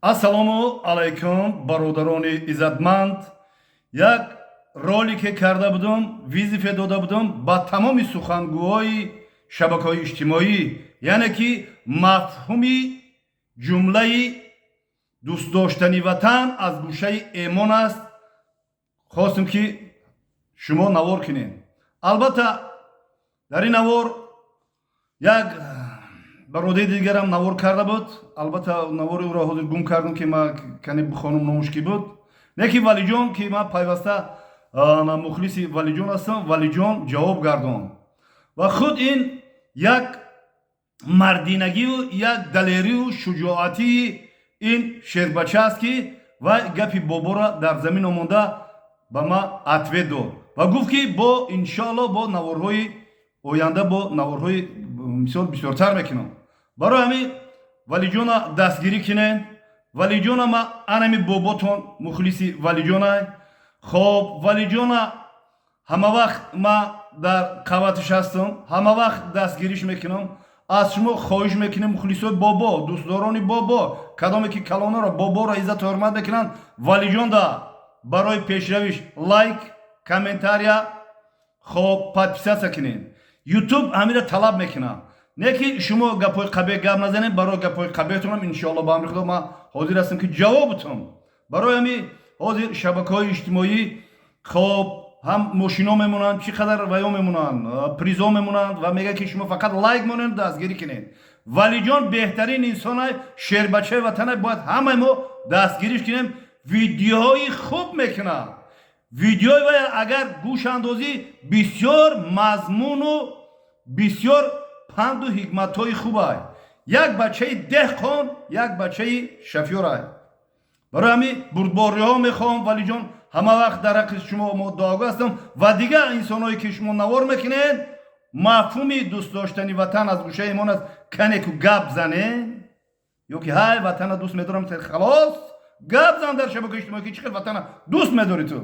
Ассалому алайкум, бародарони иззатманд. Як ролике карда будум, вызов дода будум ба тамоми сухангӯҳои шабакаҳои иҷтимоӣ, яъне ки мафҳуми ҷумлаи дӯст доштани ватан аз гӯшаи эмон аст. Хостем, ки шумо навор кунед. Албатта, дар ин навор як бародари дигарам навор карда буд. Албатта, навори ӯро ҳозир гум кардам, ки ма кани бихонам, номуш ки буд. Не ки Валиҷон, ки ман пайваста мухлиси Валиҷон ҳастам. Валиҷон ҷавоб гардон ва худ ин як мардинагию як далерию шуҷоатии ин шербача аст, ки вай гапи боборо дар замин омонда ба ма ответ дод ва гуфт, ки бо иншоалло бо наворҳои оянда, бо наворҳои мисол бисёртар мекунам. Барои ҳамин Валиҷона дастгирӣ кунед. Валиҷона, ма анами боботон мухлиси Валиҷонай. Хоб, Валиҷона ҳама вақт ма дар қаватиш ҳастам, ҳама вақт дастгириш мекунам. Аз шумо хоҳиш мекунем, мухлисои бобо, дӯстдорони бобо, кадоме ки калонаро, боборо иззату ҳурмат мекунанд, Валиҷонда барои пешравиш лайк, комментария, хоб, подписаться кунед. Ютуб ҳамира талаб мекунад. Не ки шумо гапҳои қабеҳ гап назанед. Барои гапҳои қабеҳтонам, иншоалло, ба амри Худо, ман ҳозир ҳастам, ки ҷавоб бутам. Барои ҳамин ҳозир шабакаҳои иҷтимоӣ, хоб, ҳам мошино мемонанд, чӣ қадар ваё мемонанд, призо мемонанд ва мегӯяд, ки шумо фақат лайк монед, дастгирӣ кунед. Валиҷон беҳтарин инсонай, шербачаи ватанай, бояд ҳамаи мо дастгириш кунем. Видеоҳои хуб мекунад. Видеои вай агар гӯш андозӣ, бисёр мазмуну бисёр панду ҳикматҳои хубай. Як бачаи деҳқон, як бачаи шофёрай. Барои ҳамин бурдбориҳо мехоҳам. Валиҷон, ҳама вақт дар ҳаққи шумо мо дуогӯ ҳастам ва дигар инсонҳое, ки шумо навор мекунед, мафҳуми дӯст доштани ватан аз гӯшаи имон аст. Канеку гап занед ё ки ҳай, ватана дӯст медорам, халос, гап зан дар шабакаи иҷтимоӣ, ки чӣ хел ватана дӯст медорӣ ту.